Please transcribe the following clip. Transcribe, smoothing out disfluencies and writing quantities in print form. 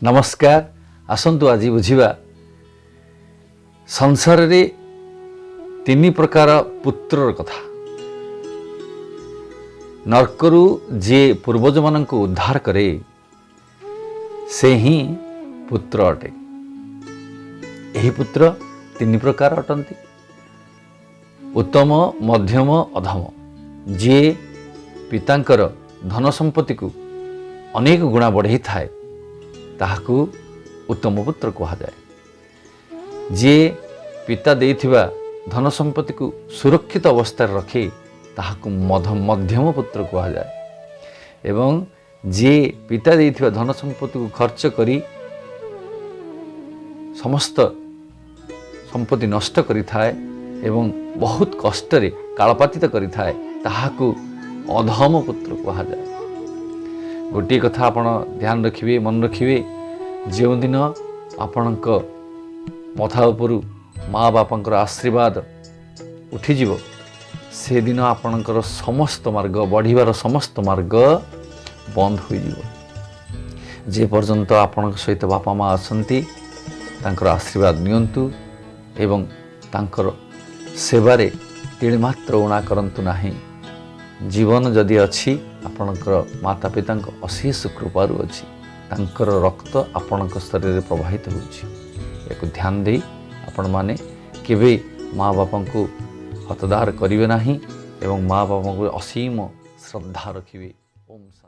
ନମସ୍କାର। ଆସନ୍ତୁ ଆଜି ବୁଝିବା ସଂସାରରେ ତିନି ପ୍ରକାର ପୁତ୍ରର କଥା। ନର୍କରୁ ଯିଏ ପୂର୍ବଜମାନଙ୍କୁ ଉଦ୍ଧାର କରେ, ସେ ହିଁ ପୁତ୍ର ଅଟେ। ଏହି ପୁତ୍ର ତିନି ପ୍ରକାର ଅଟନ୍ତି: ଉତ୍ତମ, ମଧ୍ୟମ, ଅଧମ। ଯିଏ ପିତାଙ୍କର ଧନ ସମ୍ପତ୍ତିକୁ ଅନେକ ଗୁଣା ବଢ଼େଇଥାଏ, ତାହାକୁ ଉତ୍ତମ ପୁତ୍ର କୁହାଯାଏ। ଯିଏ ପିତା ଦେଇଥିବା ଧନ ସମ୍ପତ୍ତିକୁ ସୁରକ୍ଷିତ ଅବସ୍ଥାରେ ରଖେ, ତାହାକୁ ମଧ୍ୟମ ପୁତ୍ର କୁହାଯାଏ ଏବଂ ଯିଏ ପିତା ଦେଇଥିବା ଧନ ସମ୍ପତ୍ତିକୁ ଖର୍ଚ୍ଚ କରି ସମସ୍ତ ସମ୍ପତ୍ତି ନଷ୍ଟ କରିଥାଏ ଏବଂ ବହୁତ କଷ୍ଟରେ କାଳପାତିତ କରିଥାଏ, ତାହାକୁ ଅଧମ ପୁତ୍ର କୁହାଯାଏ। ଗୋଟିଏ କଥା ଆପଣ ଧ୍ୟାନ ରଖିବେ, ମନେ ରଖିବେ, ଯେଉଁଦିନ ଆପଣଙ୍କ ମଥା ଉପରୁ ମା ବାପାଙ୍କର ଆଶୀର୍ବାଦ ଉଠିଯିବ, ସେଦିନ ଆପଣଙ୍କର ସମସ୍ତ ମାର୍ଗ, ବଢ଼ିବାର ସମସ୍ତ ମାର୍ଗ ବନ୍ଦ ହୋଇଯିବ। ଯେ ପର୍ଯ୍ୟନ୍ତ ଆପଣଙ୍କ ସହିତ ବାପା ମା ଅଛନ୍ତି, ତାଙ୍କର ଆଶୀର୍ବାଦ ନିଅନ୍ତୁ ଏବଂ ତାଙ୍କର ସେବାରେ ତିଳେ ମାତ୍ର ଊଣା କରନ୍ତୁ ନାହିଁ। ଜୀବନ ଯଦି ଅଛି, ଆପଣଙ୍କର ମାତା ପିତାଙ୍କ ଅଶେଷ କୃପାରୁ ଅଛି। ତାଙ୍କର ରକ୍ତ ଆପଣଙ୍କ ଶରୀରରେ ପ୍ରବାହିତ ହେଉଛି। ଏହାକୁ ଧ୍ୟାନ ଦେଇ ଆପଣମାନେ କେବେ ମା ବାପାଙ୍କୁ ହତୋଦ୍ଧାର କରିବେ ନାହିଁ ଏବଂ ମା ବାପାଙ୍କୁ ଅସୀମ ଶ୍ରଦ୍ଧା ରଖିବେ। ଓମ୍ ଶାନ୍ତି।